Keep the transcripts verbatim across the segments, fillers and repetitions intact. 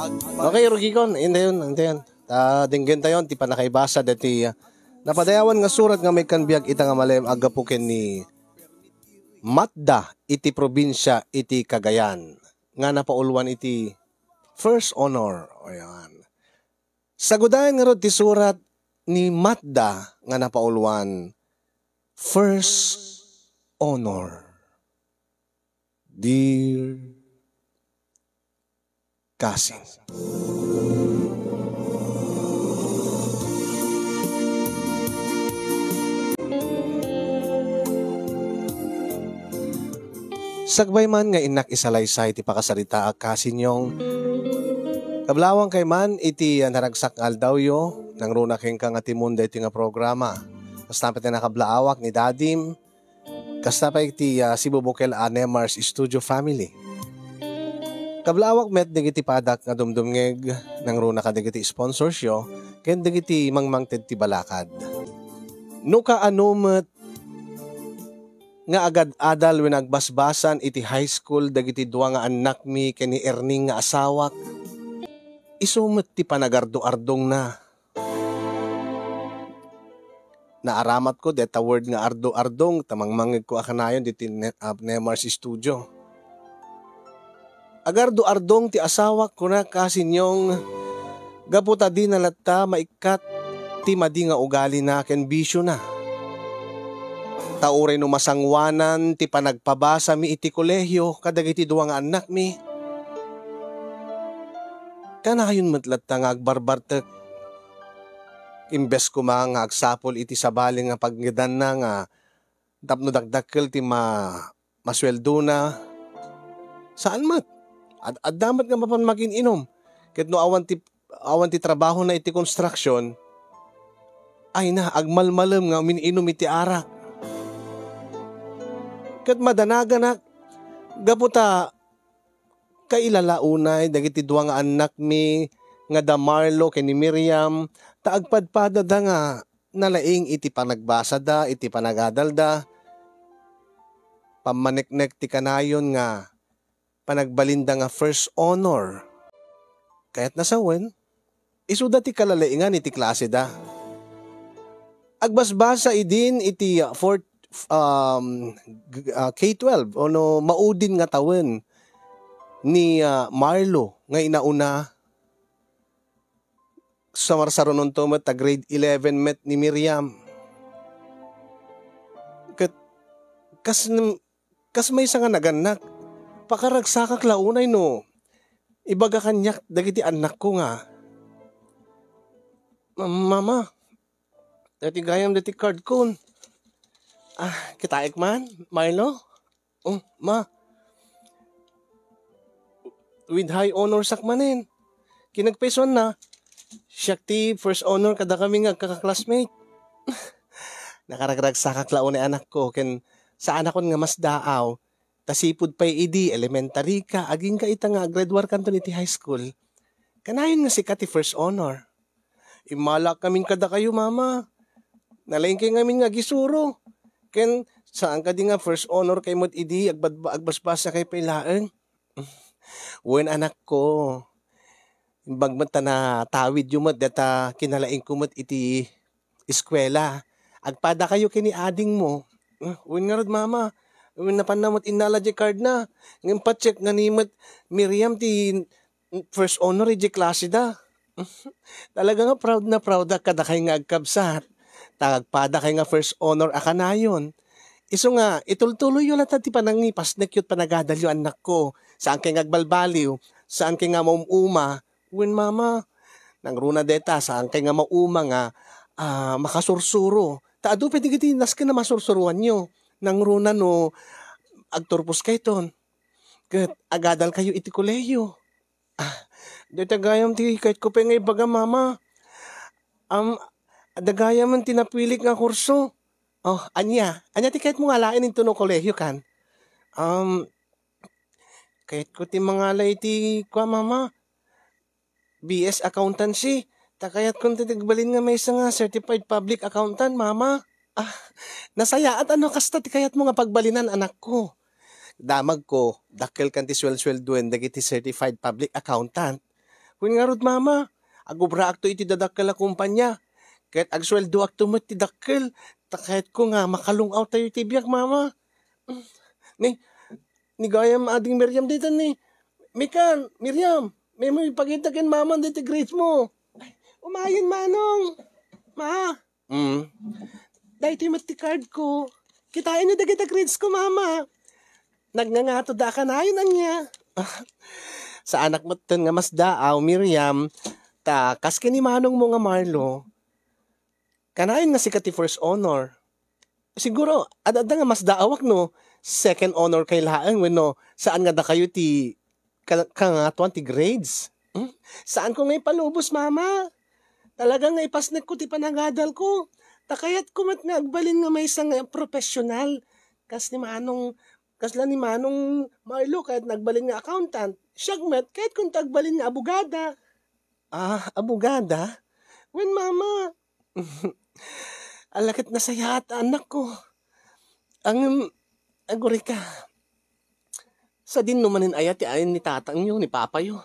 Okay, Rugikon, indayon, indayon. Ta denggen tayon ti panakaibasa dati, ah, napadayawan nga surat nga maikkan biag ita nga malem aggapu ken ni Matda iti probinsia iti Cagayan nga napauluan iti first honor. Ayan. Sagudayan ngarud ti surat ni Matda nga napauluan first honor. Dear cousin. Sakbay man nga innak isalaysay ti pakasaritaak, Kasinyong, kablaawankay man iti, ah, naragsak nga aldawyo, nangruna kenka nga timon daytoy nga programa. Kasta pay ti nakablaawak ni Dadim, kasta pay iti, ah, Cebu Bukel a Nemars Studio family. Kablaawak met dagiti padak nga dumdumngeg, nangruna kadagiti sponsorsyo, ken dagiti mangmangted ti balakad. No kaano met nga agad-adal wenno agbasbasan iti high school dagiti dua nga annakmi ken ni Erning nga asawak, isu met ti panagardo-ardongna. Naaramatko deta word nga ardo-ardong, ta mangmangngegko a kanayon diti ne-, ah, Nemars Studio. Agardo-ardong ti asawak, kuna, Kasinyong, gapu ta dina latta maikkat ti madi nga ugalina ken bisiona. Ta uray no masangoanan ti panagpabasami iti kolehio kadagiti dua nga annakmi, kanayon met latta nga agbarbartek. Imbes koma nga agsapul iti sabali nga pagnedanna nga tapno dakdakkel ti ma-, masueldona, saan met. Ad-, adda met nga mapan magin-inum. Ket no awan ti, awan ti trabahona iti construction, ay na, agmalmalem nga umin-inum iti arak. Ket madanaganak, gapu ta kailala unay dagiti dua nga annakmi nga da Marlo ken ni Miriam, ta agpadpadada nga nalaing iti panagbasada, iti panagadalda, pammaneknek ti kanayon nga panagbalinda nga first honor. Kayatna sawen, isuda ti kalalaingan iti klaseda. Agbasbasa idin iti, uh, fourth, um, g-, uh, K twelve, ono maudin nga tawen ni, uh, Marlo nga inauna. Sumarsarunonto met ta grade eleven met ni Miriam. Ket kas nem-, kas maysa nga nagannak, pakaragsakak la unay no ibaga kaniak dagiti annakko nga, "Ma-, Mama, dati gayam dati card kon." Ah, kitaek man, Marlo? Oh, ma. With high honorsak manen. Kinagpaysuanna, siak ti first honor kadakami nga agkaka-classmate. Nakaragragsakak la unay anakko, ken saanakon nga masdaaw, ta sipud pay idi elementary ka, agingga ita nga aggraduarkanton iti high school. Kanayon nga sika ti first honor. Immalaak ngamin kadakayo, Mama. Nalaingkay ngamin nga agisuro. Ken saan kadi nga first honor kay met idi agbadba-, agbasbasa kay pay laeng? Wen, anakko. Imbag met ta natawidyo met data kinalaingko met iti eskuela. Agpadakayo ken ni adingmo. Ah, wen ngarud, Mama. Wen napanna met innala diay cardna. Ngem pa-check nga ni met Miriam ti first honor idiay klaseda. Talaga nga proud na proud ak kadakay nga agkabsat. Ta agpadakay nga first honor a kanayon. Isu nga, itultuloyyo latta ti panangipasnekyo ket panagadalyo, annakko. Saankay nga agbalbaliw, saankay nga maum-uma. Wen, Mama, nangruna dayta, saankay nga mauma nga, ah, makasursuro. Ta adu pay dagiti nasken a masursuroanyo. Nangruna no agturposkayton ket agadalkayo iti kolehiyo. Ah, dayta gayam ti kayatko pay nga ibaga, Mama. Am, adda gayam ti napilik nga kurso. Oh, ania? Ania ti kayatmo nga alaen intono kolehiyo kan? Um, kayatko ti mangala iti kua, Mama. B S Accountancy. Ta kayatkon ti agbalin nga maysa nga certified public accountant, Mama. Ah, nasayaat a no kasta ti kayatmo nga pagbalinan, anakko. Damagko, dakkel kan ti suelsuelduen dagiti certified public accountant. Wen ngarud, Mama, agubraakto iti dadakkel a kumpanya. Ket agsueldoakto met ti dakkel. Ta kayatko nga makalung-awtayo iti biag, Mama. Ni, ni gayam, Ading Miriam, dayta ni. Mikan, Miriam, maymo ipakita ken Mama dayta grades mo. Umayen, Manong. Ma. Mm. Daytoy met ti card ko. Kitaenyo dagita grades ko, Mama. Nagngangato da kanayon ania. Saanak metten nga masdaaw, Miriam, ta kas ken ni manongmo nga Marlo, kanayon nga sika ti first honor. Siguro, ad-adda nga masdaawak no second honor kay laeng wenno saan nga dakayo ti ka-, kangatuan ti grades. Hmm? Saanko nga ipalubos, Mama. Talaga nga ipasnekko ti panagadalko. Ta kayatko met nga agbalin nga maysa nga professional. Kas ni Manong, kasla ni Manong Marlo, kayatna agbalin nga accountant. Siak met, kayatko nga agbalin nga abogada. Ah, abogada? Wen, Mama. Ala ket nasayaat, anakko. Ngem, agurayka. Sadino manen aya ti ayan ni tatangyo, ni papayo?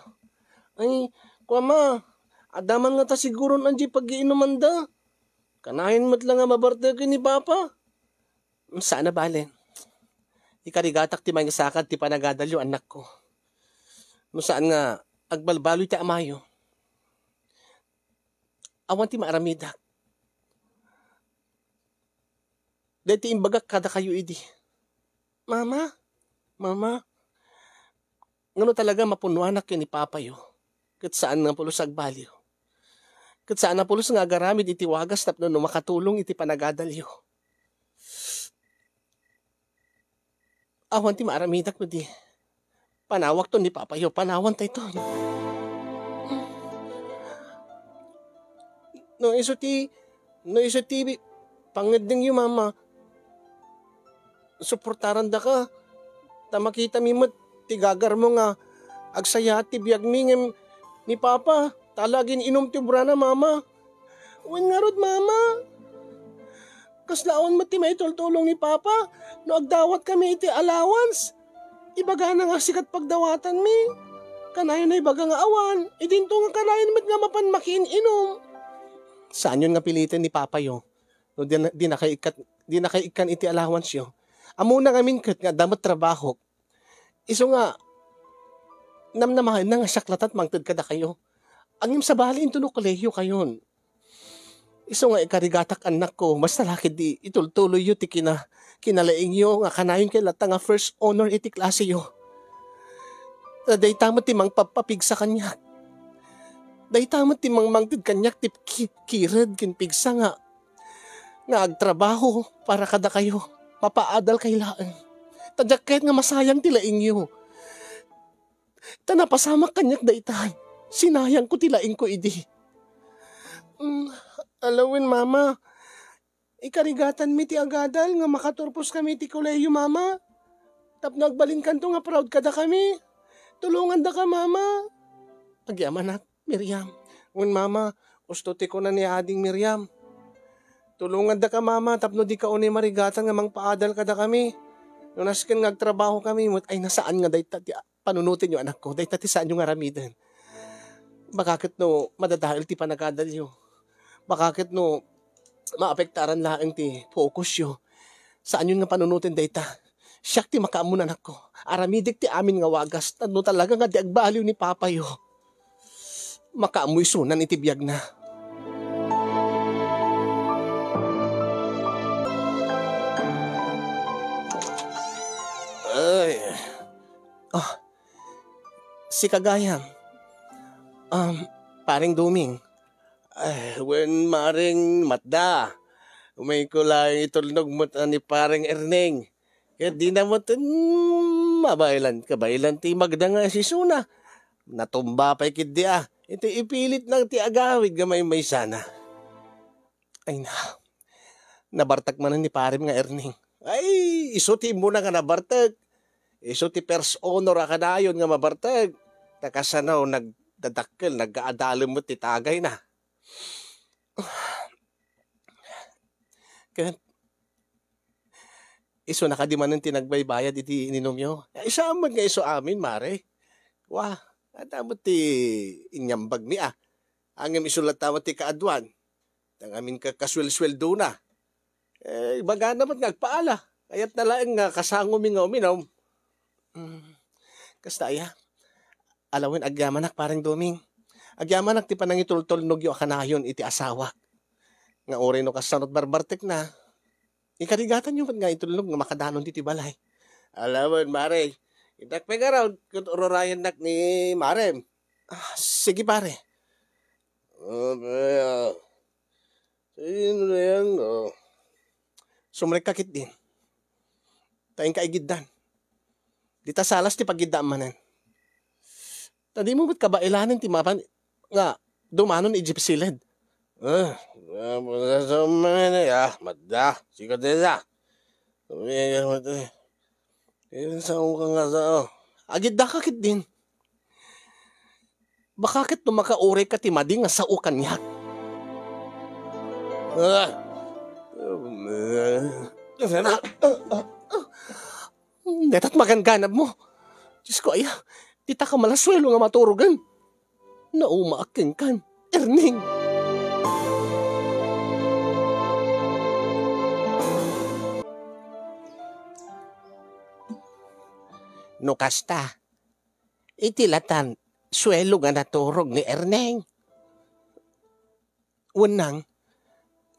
Ay, kua, Ma, adda man ngata siguron a diay paggiinumanda. Kanayon met la nga mabarteken ni Papa. Saan a bale. Ikarigatak ti mangisakad ti panagadalyo, anakko. No saan nga agbalbaloy ti amayo, awan ti maaramidak. Daytoy imbagak kadakayo idi. Mama, Mama, ngano talaga mapunnoanak ken ni papayo? Ket saan nga pulos agbaliw. Ket saan a pulos nga agaramid iti wagas tapno no makatulong iti panagadalyo. Awan ti maaramidak no di panawakton ni papayo, panawantayton. No isu ti, no isu ti pangngeddengyo, Mama, suportarandaka, ta makitami met ti gagarmo nga agsayaat ti biagmi ngem ni Papa, ta ala agin-inum ti obrana, Mama. Wen ngarud, Mama, kasla awan met ti maitultulong ni Papa no agdawatkami iti allowance. Ibagana nga sika ti pagdawatanmi. Kanayon a ibaga nga awan, idinto nga kanayon met nga mapan makiin-inum. Saanyon nga piliten ni papayo no di, dinakay ikkat, dinakay ikkan iti allowance-yo. Ammona ngamin ket nga adda met trabahok. Isu nga, namnamaenna nga siak latta ti mangted kadakayo. Ngem sabali inton no kolehiyokayon. Isu nga ikarigatak, annakko, basta la ketdi itultuloyyo ti kina-, kinalaingyo nga kanayon kay latta nga first honor iti klaseyo. Ta dayta met ti mangpapapigsa kaniak. Dayta met ti mangmangted kaniak ti ki-, kired ken pigsa nga, nga agtrabaho para kadakayo. Mapaadal kay laeng. Ta diak kayat nga masayang ti laingyo. Ta napasamak kaniak dayta. Sinayangko ti laingko idi. Mm, ala wen, Mama. Ikarigatanmi ti agadal nga makaturposkami iti kolehiyo, Mama. Tapno agbalinkanto nga proud kadakami. Tulongandaka, Mama. Agyamanak, Miriam. Wen, Mama, usto ti kuna ni Ading Miriam. Tulongandaka, Mama, tapno dika unay marigatan nga mangpaadal kadakami. No nasken nga agtrabahokami met, ay, nasaan nga dayta ti panunotenyo, anakko, dayta ti saanyo nga aramiden. Baka ket no madadael ti panagadalyo. Baka ket no maapektaran laeng ti focusyo. Saanyon nga panunoten dayta. Siak ti makaammo, anakko. Aramidek ti amin nga wagas, tapno talaga nga di agbaliw ni papayo. Makaammo isunan iti biagna. Ay. Ah, sika gayam. Um, Pareng Doming. Ay, wen, Mareng Matda. Umayko laeng itulnog met ni Pareng Erneng. Ket dina met, mm, mabaelan, kabaelan ti Magda nga isisuna. Natumba pay ketdi a. Iti ipilitna ti agawid nga maymaysana. Ay na, nabartek manen ni parem nga Erning. Ay, isu ti immuna nga nabartek. Isu ti first honor a kanayon nga mabartek. Ta kasano nagdadakkel, naggaadalem met ti tagayna. Ket isuna kadi manen ti nagbaybayad iti ininumyo? Ay, saan met nga isu amin, Mare? Wa, Adda met ti inyambagmi a. Ngem isu latta met ti kaaduan. Tangamin ka kasuelsueldona. Eh, ibagana met nga agpaala. Kayatna laeng nga kasangomi nga uminom. Mm, kasta aya. Ala wen, agyamanak, Pareng Doming. Agyamanak ti panangitultulnogyo a kanayon iti asawak. Nga uray no kasano ti barbartekna, ikarigatanyo met nga itulnog nga makadanon ditoy balay. Ala wen, Mare. Intak pay ngarud, ket ururayennak ni Marem. Ah, sige, pare. Ah, pare, ah. Sige na yan, oh. Sumrekka ketdin. Ta inka igiddan. Dita salas ti pagiddaam manen. Ta dimo met kabailanen ti mapan nga dumanon idiay siled. Ah, ah, ah, madda. Sika dita. Insaoka nga sao. Agiddaka ketdin. Baka ket no makaurayka ti madi nga sao kaniak. Ah. Dayta ti magangganabmo. Diosko aya, dita ka malasuelo nga maturogen. Naumaak kenkan, Erneng. No kasta, iti latan suelo nga naturog ni Erneng. Wen nang,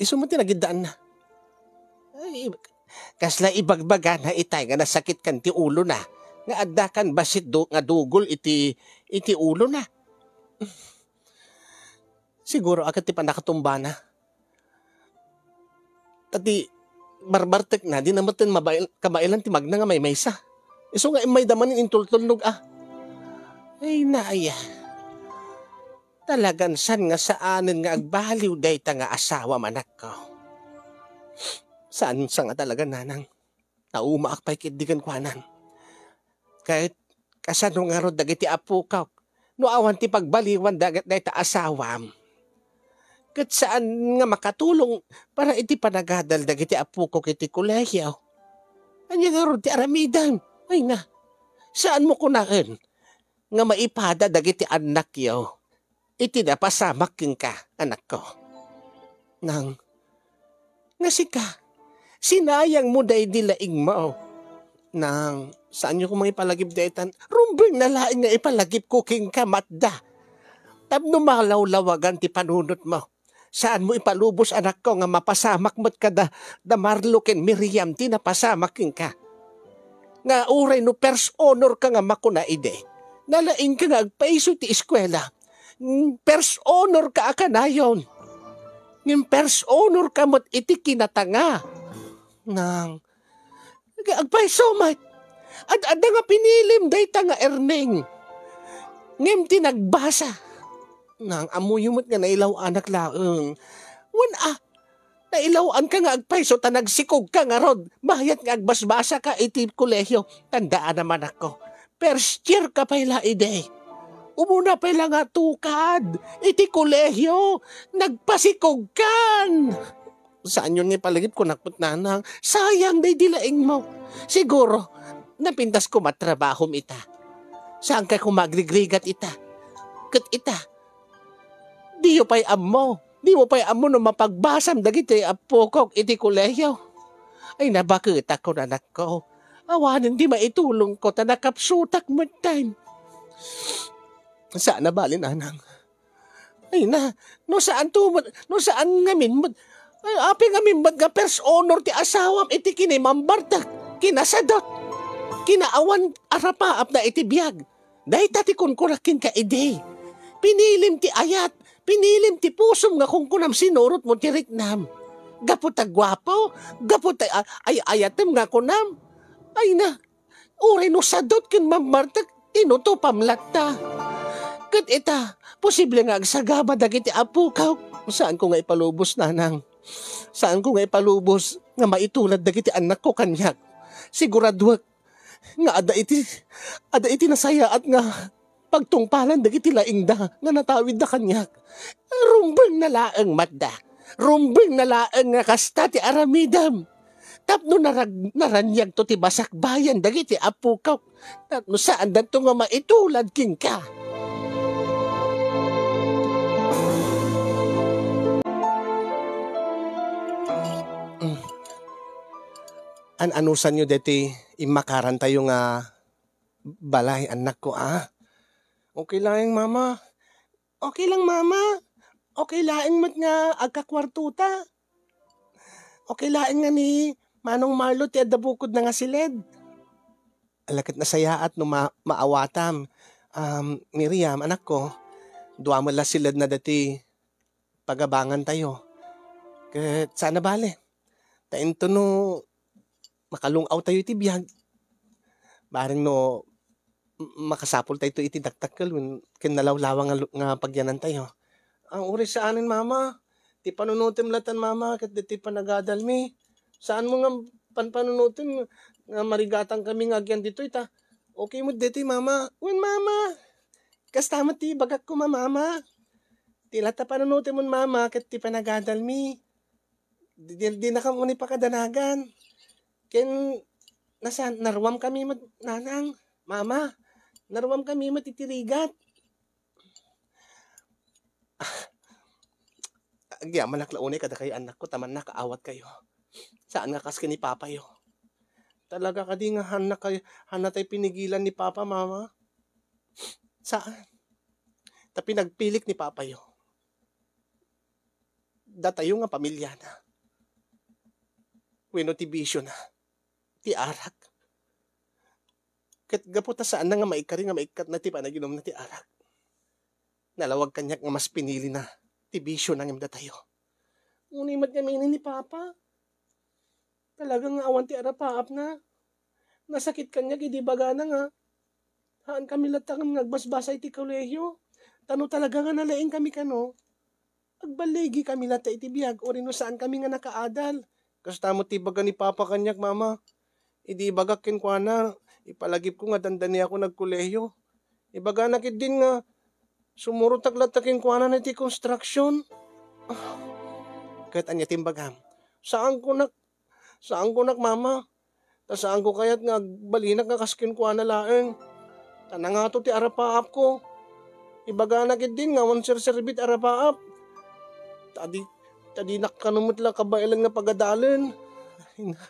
isu met ti nagiddaanna. Ay, kasla ibagbagana itay nga nasakitkan ti ulona, nga addakan bassit du-, nga dugol iti, iti ulona. Siguro a ket ti pannakatumbana. Ta ti barbartekna, dina metten mabail-, kabaelan ti magna nga maymaysa. Isu nga immayda manen intultulnog a. Ay, naya. Talagan saan nga saanen nga agbaliw dayta nga asawam, anakko. Saan sa nga talaga, nanang. Naumaak pay ketdi kenkuana. Ket kasano ngarud dagiti appokok no awan ti pagbaliwan daget dayta asawam? Ket saan nga makatulong para iti panagadal dagiti appokok iti kolehio? Ania ngarud ti aramidem? Ay na, saanmo kunaen nga maipada dagiti annakyo iti napasamak kenka, anakko. Nang, nga sika, sinayangmo daydi laingmo. Nang, saanyo koma ipalagip daytan? Rumbeng na laeng nga ipalagipko kenka, Matda. Tapno malawlawagan ti panunotmo. Saanmo ipalubos, anakko, nga mapasamak met kada da Marlo ken Miriam ti napasamak kenka. Nga uray no first honor ka nga makuna idi, nalaingka nga agpayso ti eskuela. Mm, first honor ka a kanayon. Ngem first honor ka met iti kinatanga. Nang, ag-, agpayso met. Ad-, adda nga pinilim dayta nga Erneng. Ngem ti nagbasa. Nang, ammoyo met nga nailaw-anak laeng. Wen a, nailaw-anka nga agpayso ta nagsikogka ngarud. Mayat nga agbasbasaka iti kolehio. Tandaanam, anakko. First year ka pay la idi. Umuna pay la nga tukad iti kolehio. Nagpasikogkan. Saanyon nga ipalagip, kunak met, nanang. Sayang daydi laingmo. Siguro, napintas koma trabahom ita. Saanka koma agrigrigat ita. Ket ita, diyo pay ammo. Dimo pay ammo no mapagbasam dagiti appokok iti kolehio. Ay, nabaketakon, anakko. Awanen ti maitulongko ta nakapsutak metten. Saan a bale, nanang. Ay na, no saan to met, no saan ngamin met, ay, apay ngamin met nga first honor ti asawam iti kinimambartak, kinasadot, kinaawan a rapaapna iti biag. Dayta ti kunkunak kenka idi. Pinilim ti ayat, pinilim ti pusom nga kunkunam sinurotmo ti riknam. Gapu ta guapo, gapu ta a-, ay-ayatem nga kunam. Ay na, uray no sadot ken mammartek, inutopam latta. Ket ita, posible nga agsagaba dagiti apokak. Saanko nga ipalubos, nanang. Saanko nga ipalubos nga maitulad dagiti annakko kaniak. Siguraduek nga adda iti, adda iti nasayaat nga pagtungpalan dagiti laingda nga natawidda kaniak. Rumbeng na laeng, Matda. Rumbeng na laeng nga kasta ti aramidem. Tapno narag-, naraniagto ti basakbayan dagiti apokak. Tapno saandanto nga maitulad kenka. an-anusanyo deti immakarantayo nga balay, annakko, a? Okay laeng, Mama. Okay lang, Mama. Okay laeng met nga agkakuartota. Okay laeng nga ni Manong Marlo ti adda bukodna nga siled. Ala ket nasayaat no ma-, maawatam. Um, Miriam, anakko, dua met la siledna dati pagabangantayo. Ket saan a bale. Ta intono makalung-awtayo iti biag. Bareng no m-, makasapultayto iti dakdakkel wen ken nalawlawa nga lu-, nga pagyanantayo. Ang uri saanen, Mama. Ti panunutem latan, Mama, ket ditoy panagadalmi. Saanmo nga panpanunutem nga marigatangkami nga agyan ditoy ta okay met ditoy, Mama. Wen, Mama. Kasta met ti ibagak koma, Mama. Ti latta panunutemon, Mama, ket ti panagadalmi. Di, di, dinakam uni pakadanagan. Ken nasa-, naruamkami met, Nanang, Mama, naruamkami met iti rigat. Agyamanak la unay kadakayo, annakko, ta mannakaawatkayo. Saan nga kas ken ni Papayo. Talaga kadi nga hanna kay-, hanna tay pinigilan ni Papa, Mama? Saan? Ta pinagpilik ni Papayo. Datayo nga pamilyana. Wenno ti bisiona. Ti arak. Ket gapu ta saanna nga maikari nga maikkatna ti panaginumna ti arak. Nalawag kaniak nga mas pinilina ti bisiona ngem datayo. Unay met ngamin ni Papa. Talaga nga awan ti arapaapna. Nasakit kaniak idi ibagana nga haankami latta nga agbasbasa iti kolehiyo. Ta no talaga nga nalaingkami kano, agballigikami latta iti biag, uray no saankami nga nakaadal. Kasta met ti ibaga ni Papa kaniak, Mama. Idi ibagak kenkuana, ipalagipko nga dandaniakon agkolehiyo. Ibagana ketdin nga sumurotak latta kenkuana iti construction. Ah, ket ania ti imbagam? Saanko nak-, saanko nak, Mama. Ta saanko kayat nga agbalinak nga kas kenkuana laeng. Ta nangato ti arapaapko. Ibagana ketdin nga awan serserbi ti arapaap. Ta di, ta dinak kano met la kabaelan nga pagadalen. Ay, na.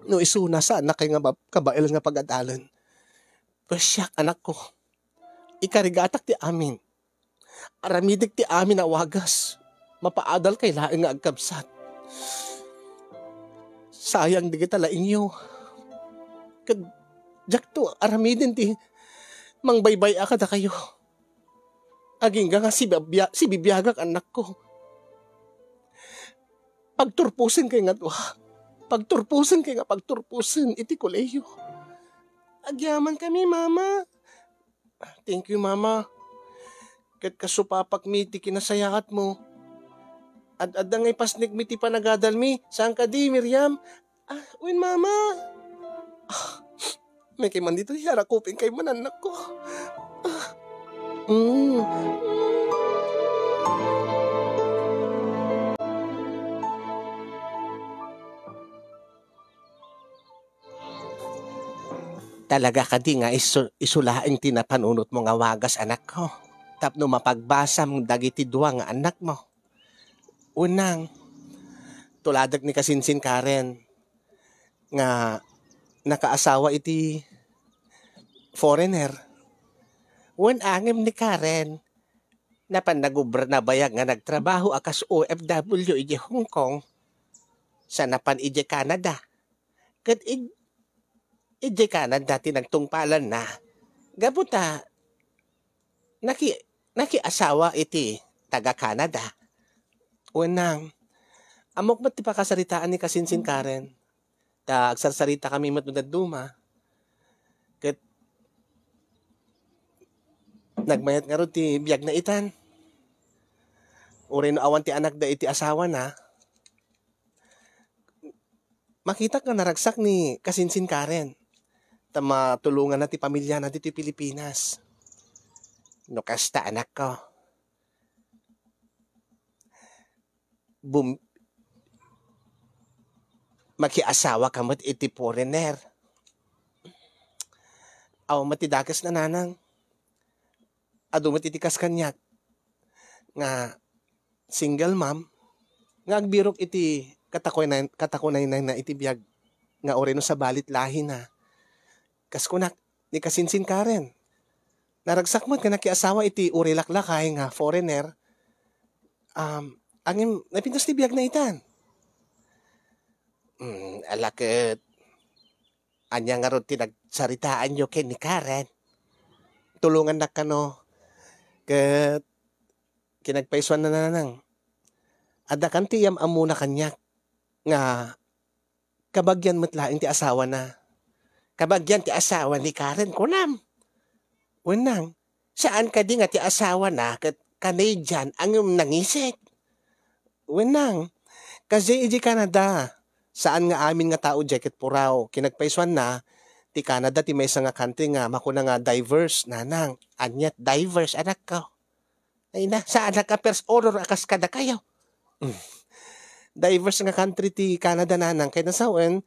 No isuna, saannak kay nga ba-, kabaelan nga pagadalen. Pues siak, anakko. Ikarigatak ti amin. Aramidek ti amin a wagas. Mapaadal kay laeng nga agkabsat. Sayang dagita laingyo. Ket diakto aramiden ti mangbaybay-a kadakayo. Agingga nga sibabia-, sibibiagak, annakko. Pagturposen kay nga dua. Pagturposen kay nga pagturposen iti kolehiyo. Agyamankami, Mama. Thank you, Mama. Ket kasu papakmi ti kinasayaatmo. Ad-adda nga ipasnekmi ti panagadalmi. Saan kadi, Miriam? Ah, wen, Mama. Ah, may kay man dito, yara kuping kay mananakko. Ah. Mm. Talaga kadi nga isu-, isu laeng ti napanunotmo nga wagas, anakko, tapno mapagbasam dagiti dua nga annakmo? Wen nang, tuladek ni kasinsin Karen nga nakaasawa iti foreigner. Wen angem ni Karen, napan nagubra, nabayag nga nagtrabaho a kas O F W idiay Hong Kong, sa napan idiay Canada. Ket id-, idiay Canada ti nagtungpalanna. Gapu ta naki-, nakiasawa iti taga-Canada. Wen nang, ammok met ti pakasaritaan ni kasinsin Karen. Ta agsarsaritami met no dadduma. Ket nagmayat ngarud ti biagna itan. Uray no awan ti anakda iti asawana, makitak nga naragsak ni kasinsin Karen. Ta matulonganna ti pamiliana ditoy Pilipinas. No kasta, anakko, bum-, makiasawaka met iti foreigner. Awan met ti dakes, nanang. Adu met iti kas kaniak nga single mom nga agbirok iti katakunay-, katakunaynayna iti biag nga uray no sabali ti lahina. Kas kunak, ni kasinsin Karen. Naragsak met nga nakiasawa iti uray laklakay nga foreigner. Um, ngem napintas ti biagna itan. Mm, ala ket, ania ngarud ti nagsaritaanyo ken ni Karen? Tulongannak kano ket kinagpaisuanna, nanang. Adda kan ti iyam-ammona kaniak nga kabagian met laeng ti asawana. Kabagian ti asawa ni Karen, kunam? Wen nang, saan kadi nga ti asawana ket Canadian ngem nangisit? Wen nang, kasdiay idiay Canada. Saan nga amin nga tao diay ket puraw. Kinagpaisuanna, ti Canada ti maysa nga country nga makuna nga diverse, nanang. Ania ti diverse, anakko? Ay na, saanak a first honor a kas kadakayo. Mm. Diverse nga country ti Canada, nanang, ket nasawen,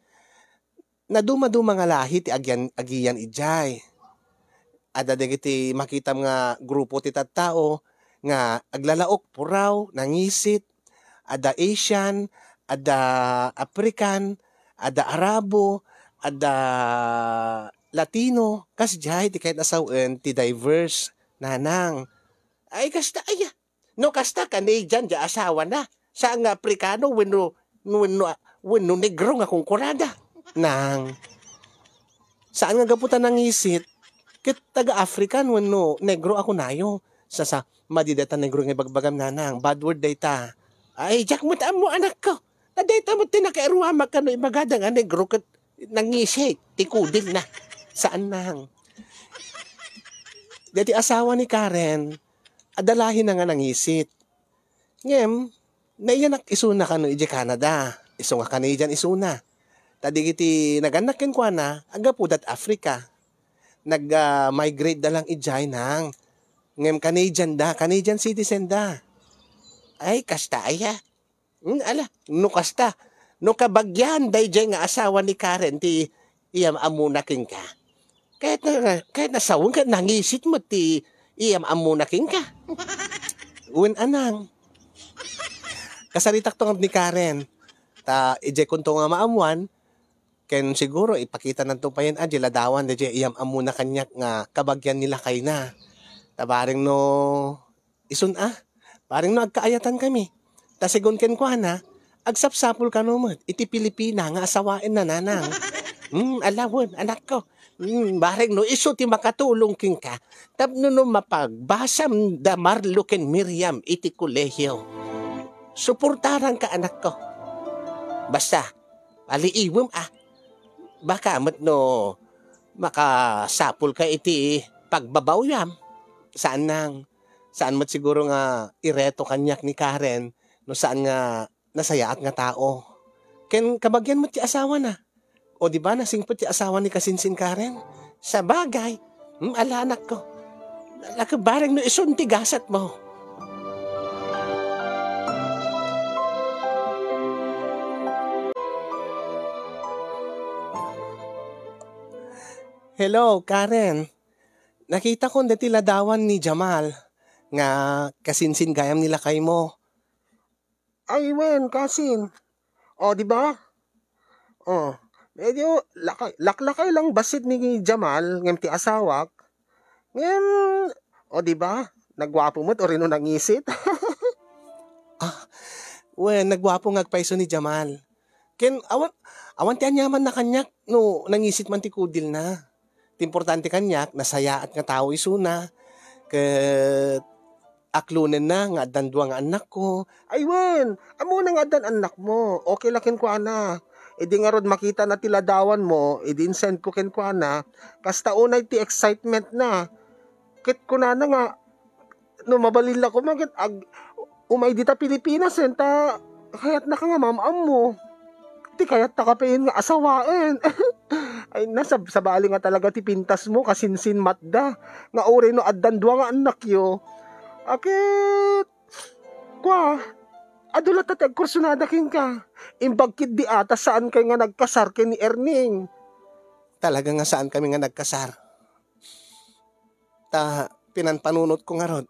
naduma-duma nga lahi ti agian-, agiyan idiay. Adda dagiti makitam nga grupo ti tattao nga aglalaok, puraw, nangisit, adda Asian, adda African, adda Arabo, adda Latino, kasdiay ti kayat a sawen ti diverse, nanang. Ay, kasta aya. No kasta, Canadian ti asawana. Saan nga Afrikano wenno, wenno, wenno negro nga kunkunada. Nang, saan nga gapu ta nangisit, ket taga-African wenno negro a kunayo. Sasa, madi dayta negro nga ibagbagam, nanang. Bad word dayta. Ay, diak met ammo, anakko. Ta dayta met ti nakairuamak kano ibagada nga negro ket nangisit ti kudilna. Saan, nang. Dayta asawa ni Karen, adda lahina nga nangisit. Ngem, naiyanak isuna kano idiay Canada. Isu nga Canadian isuna. Ta dagiti nagannak kenkuana, aggapuda ti Africa. Nag, ah, migrate da lang idiay, nang. Ngem Canadian da, Canadian citizen da. Ay, kasta aya. Hmm, ala, no kasta, no kabagian daydiay nga asawa ni Karen ti iyam-ammona kenka. Kayat na, kayat na sawen, kayat nangisit met ti iyam-ammona kenka. Wen a, nang. Kasaritakto ni Karen. Ta idiay kunto nga maammuan, ken siguro ipakitananto payen a di ladawan daydiay iyam-ammona kaniak nga kabagian ni lakayna. Ta bareng no isun a, bareng no agkaayatan kami. Ta segun kenkuana, agsapsapul kano met iti Pilipina nga asawaenna, nanang. Hmm, ala wen, anakko. Hmm, bareng no isu ti makatulong kenka tapno no mapagbasam da Marlo ken Miriam iti kolehio. Suportaranka, anakko. Basta, aliiwem a. Baka met no makasapulka iti pagbabawyam. Saan, nang. Saan met siguro nga ireto kaniak ni Karen no saan nga nasayaat nga tao. Ken kabagian met ti asawana. O di ba, nasingpet ti asawa ni kasinsin Karen? Sabagay. Hmm, ala, anakko. Ala, bareng no isun ti gasatmo. Hello, Karen. Nakitakon deti ladawan ni Jamal nga kasinsin gayam ni lakaymo. Ay, wen, kasin. O, di ba? O, medyo lakay, laklakay lang bassit ni Jamal ngem ti asawak. Ngem, o, di ba? Nagwapo met, uray no nangisit. Ah, wen, nagwapo nga agpayso ni Jamal. Ken awan, awan ti aniamanna kaniak no nangisit man ti kudilna. Ti importante kaniak, nasayaat nga tao isuna. Ket aklonenna nga addan dua nga annakko. Ay wen, ammona nga addan annakmo. Okay la kenkuana. Idi ngarud makitana ti ladawanmo, idi insendko kenkuana, kasta unay ti excitementna. Ket kunana nga, no mabalin la koma ket ag-, umay dita Pilipinas, wen, ta kayatnaka nga maam-ammo. Ti kayattaka payen nga asawaen. Ay, na, sab-, sabali nga talaga ti pintasmo, kasinsin matda. Nga uray no addan dua nga annakyo. A ket, kua, adu latta ti agkursunada kenka. Imbag ketdi a ta saankay nga nagkasar ken ni Erning. Talaga nga saankami nga nagkasar. Ta pinanpanunotko ngarud.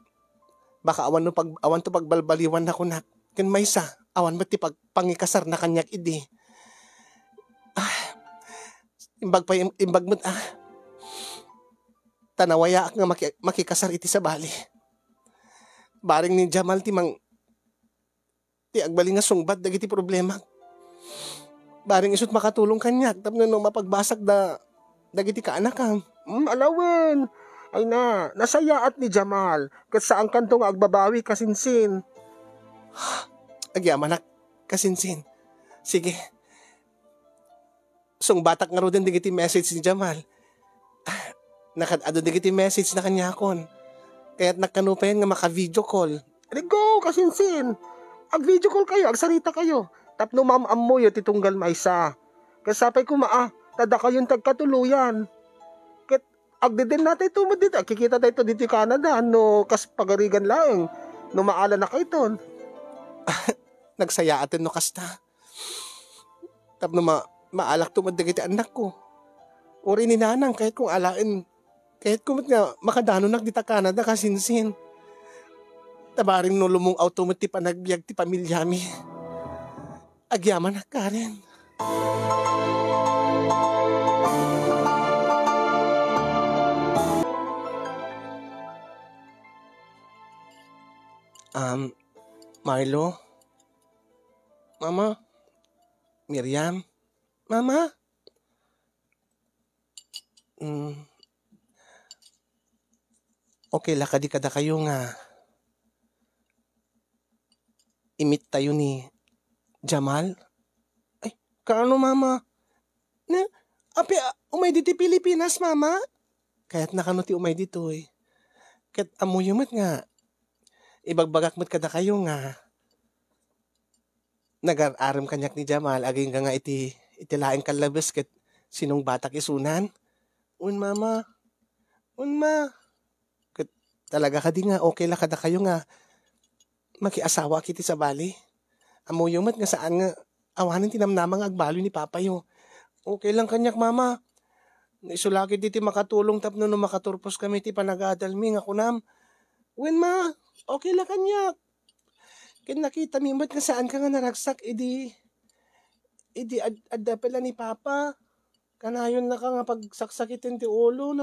Baka awan no pag-, awanto pagbalbaliwanna kunak ken maysa. Awan met ti pag-, pangikasarna kaniak idi. Ah, imbag pay, im-, imbag met, ah, ta nawayaak nga maki-, makikasar iti sabali. Bareng ni Jamal ti mang-, ti agbalin nga sungbat dagiti problemak. Bareng isut' makatulong kaniak tapno no mapagbasakda dagiti kaanakam. Hmm, alawen. Ay na, nasayaat ni Jamal, ket saankanto nga agbabawi, kasinsin. Agyamanak, kasinsin. Sige. Sungbatak ngaruden dagiti message ni Jamal. Ah, nakaad-adu dagiti message na kaniakon. Kayatnak kano payen nga maka-video call. Aligo, kasinsin. Ag-video call kayo, agsarita kayo. Tapno maam-ammoyo ti tunggal maysa. Ket sapay koma, ah, ta dakayon ti agkatuloyan. Ket agdedennatayto met ditoy, agkikitatayto ditoy Canada, no kas pagarigan laeng, no maalanakayton. Nagsayaaten no kasta. Tapno ma-, maalakto met dagiti annakko. Uray ni nanang, kayatko nga alaen. Kayatko met nga makadanonak dita Canada, kasinsin. Ta bareng no lumung-awto met ti panagbiag ti pamilyami. Agyamanak, Karen. Um, Marlo? Mama? Miriam? Mama? Mm. Okay la kadi kadakayo nga i-meet tayo ni Jamal? Ay, kaano, Mama? Na, apay, ah, umay ditoy Pilipinas, Mama? Kayatna kano ti umay ditoy. Ket ammoyo met nga, ibagbagak met kadakayo nga, nagar-arem kaniak ni Jamal, agingga nga iti, iti laeng kallabes ket sinungbatak isunan. Wen, Mama. Wen, Ma. Ket talaga kadi nga okay la kadakayo nga makiasawaak iti sabali? Ammoyo met nga saan nga awanen ti namnama nga agbaloy ni Papayo. Okay lang kaniak, Mama. Isu la ketdi ti makatulong tapno no makaturpos kami ti panagadalmi nga kunam. Wen, Ma, okay la kaniak. Ket nakitami met nga saanka nga naragsak idi, idi ad-, adda pay la ni Papa. Kanayonnaka nga pagsaksakiten ti ulo,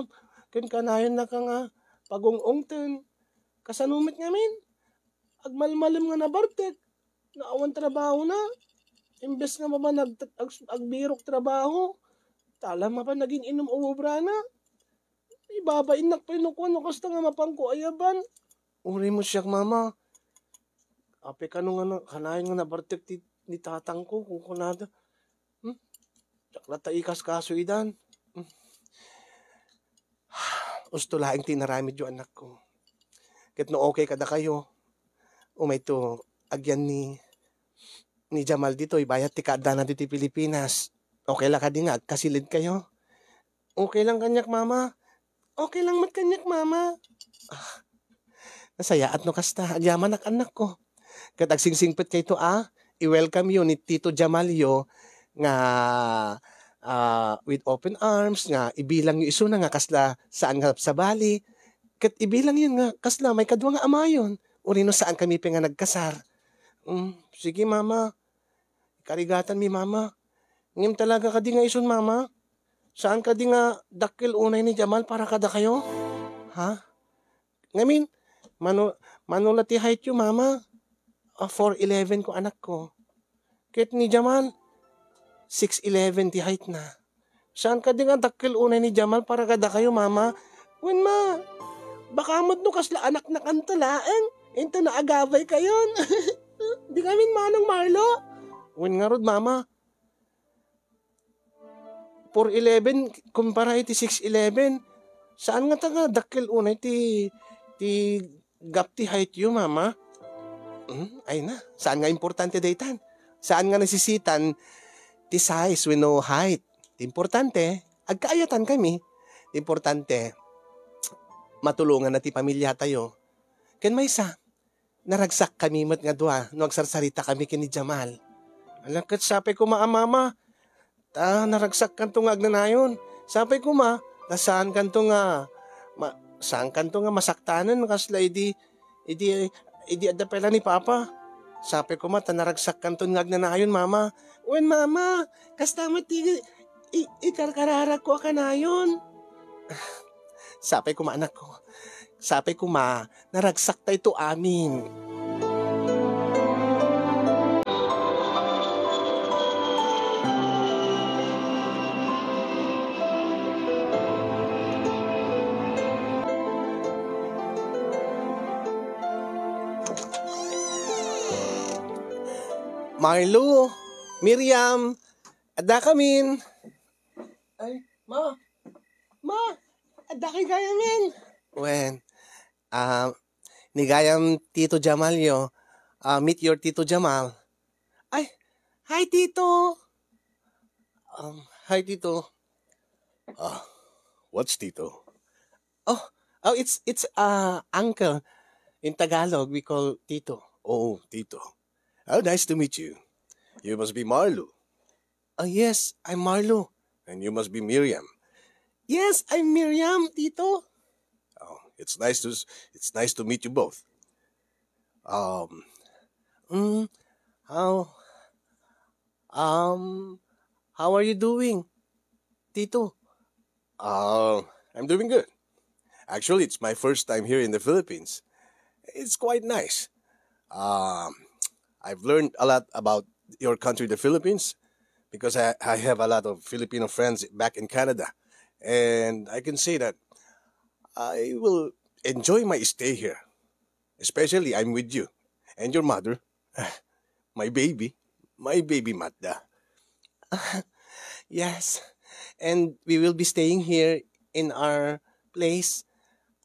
ken kanayonnaka nga pagung-ungten. Kasano met ngamin? Agmalmalem nga nabartek. Nga awan trabahona. Imbes nga mapan ag-, ag-, agbirok trabaho, tala mapan nagin-inum ubrana. Ibabainnak pay no kuan no kasta nga mapanko ayaban. Uray met siak, Mama. Apay kano nga na-, kanayon nga nabartek ti, ni tatangko, kunkunada. Hmm? Diak latta ikaskaso idan. Hmm. Usto laeng ti inaramidyo, anakko. Ket no okay kadakayo, umayto agyan ni, ni Jamal ditoy, bayat ti kaaddana ditoy Pilipinas. Okay la kadi nga agkasiled kayo? Okay lang kaniak, Mama. Okay lang met kaniak, Mama. Ah, nasayaat no kasta. Agyamanak, annakko. Ket agsingsingpetkayto a i-welcome yo ni Tito Jamalyo nga, ah, with open arms, nga ibilangyo isuna nga kasla saan nga sabali. Ket ibilangyon nga kasla maikadua nga amayon. Uray no saan kami pay nga nagkasar. Mm, sige, Mama. Karigatanmi, Mama. Ngem talaga kadi nga isun, Mama? Saan kadi nga dakkel unay ni Jamal para kadakayo? Ha? Ngamin, mano, mano la ti height yo, Mama? Ah, four eleven ko, anakko. Ket ni Jamal, six eleven ti height na. Saan kadi nga dakkel unay ni Jamal para kadakayo, Mama? Wen, Ma, baka met no kasla anaknakanto laeng, inton naagabay kayon. Di ngamin, Manong Marlo? Wen ngarud, Mama. Four eleven kumpara iti six eleven. Saan ngata nga dakkel unay ti, ti gap ti height yo, Mama? Hmm, ay na, saan nga importante daytan? Saan nga nasisitan ti size wenno height? Ti importante, agkaayatan kami. Ti importante, matulonganna ti pamilyatayo. Ken maysa, naragsak kami met nga dua no agsarsarita kami ken ni Jamal. Ala, ket sapay koma a, Mama, ta naragsakkanto nga agnanayon. Sapay koma, ta saankanto nga ma-, saankanto nga masaktanen kasla idi, idi, idi adda pay la ni Papa. Sapay koma ta naragsakkanton nga agnanayon, Mama. Wen, Mama, kasta met ti i-, ikarkararagko a kanayon. Sapay koma, anakko. Sapay koma, naragsaktayo amin. Marlo, Miriam, adda kamin. Ay, Ma, Ma, adda kay gayamin. Wen, ah, ni gayam Tito Jamalyo, ah, meet your Tito Jamal. Ay, hi, Tito. Um, hi, Tito. Ah, what's Tito? Oh, oh, it's, it's, uh, uncle. In Tagalog, we call Tito. Oh, Tito. How nice to meet you. You must be Marlo. Oh, yes, I'm Marlo. And you must be Miriam. Yes, I'm Miriam, Tito. Oh, it's nice to s-, it's nice to meet you both. Um, mm, how, um, how are you doing, Tito? Uh, I'm doing good. Actually, it's my first time here in the Philippines. It's quite nice. Um, I've learned a lot about your country, the Philippines, because I, I have a lot of Filipino friends back in Canada. And I can say that I will enjoy my stay here. Especially I'm with you and your mother. My baby. My baby Matda. Yes. And we will be staying here in our place.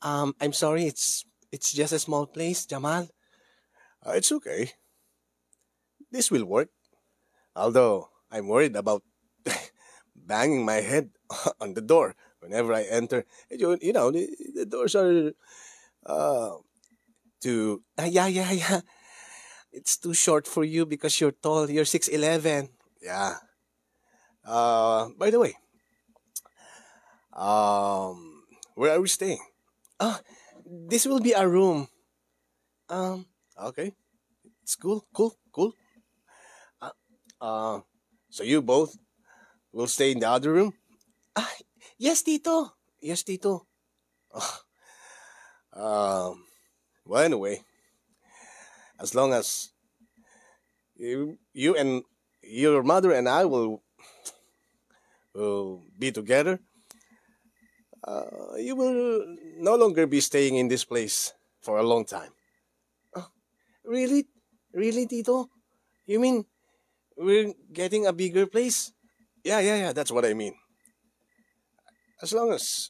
Um, I'm sorry, it's, it's just a small place, Jamal. Uh, it's okay. This will work. Although I'm worried about banging my head on the door whenever I enter. You, you know, the, the doors are, uh, too, ah, yeah, yeah, yeah. It's too short for you because you're tall. You're six eleven. Yeah. Uh, by the way, um, where are we staying? Oh, this will be our room. Um, okay. It's cool, cool, cool. Uh, uh, so you both will stay in the other room? Ah, yes, Tito. Yes, Tito. Um, well, anyway, as long as you, you and your mother and I will, will be together, uh, you will no longer be staying in this place for a long time. Oh, really? Really, Tito? You mean we're getting a bigger place? Yeah, yeah, yeah, that's what I mean. As long as,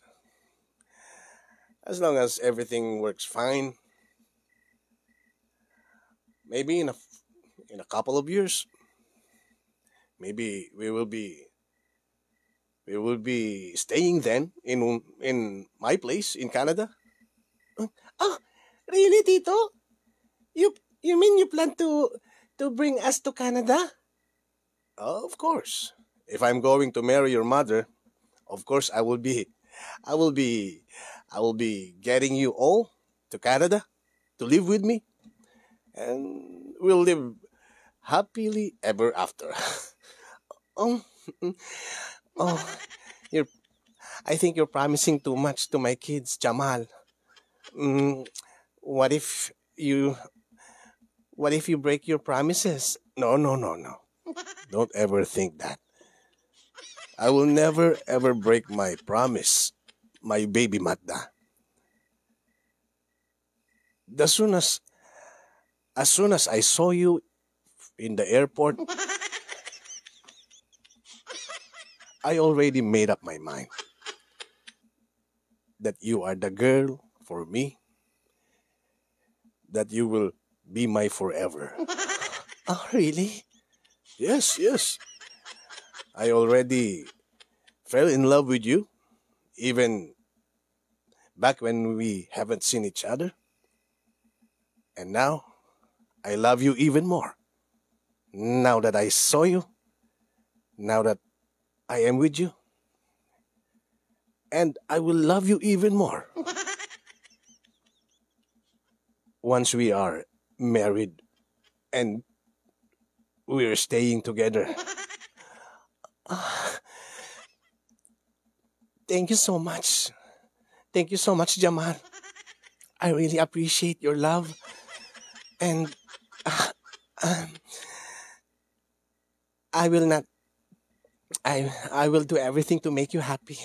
as long as everything works fine, maybe in a, in a couple of years, maybe we will be, we will be staying then in, in my place in Canada. Ah, really, Tito? You, you mean you plan to, to bring us to Canada? Of course. If I'm going to marry your mother, of course I will be, I will be, I will be getting you all to Canada to live with me, and we'll live happily ever after. Um, oh, you're, I think you're promising too much to my kids, Jamal. Mm, what if you, what if you break your promises? No, no, no, no. Don't ever think that. I will never ever break my promise, my baby Matda. As soon as, as soon as I saw you in the airport, I already made up my mind that you are the girl for me, that you will be my forever. Oh, really? Yes, yes. I already fell in love with you, even back when we haven't seen each other. And now, I love you even more. Now that I saw you, now that I am with you, and I will love you even more once we are married And we're staying together. Ah, thank you so much. Thank you so much, Jamal. I really appreciate your love. And, ah, um, I will not, I, I will do everything to make you happy.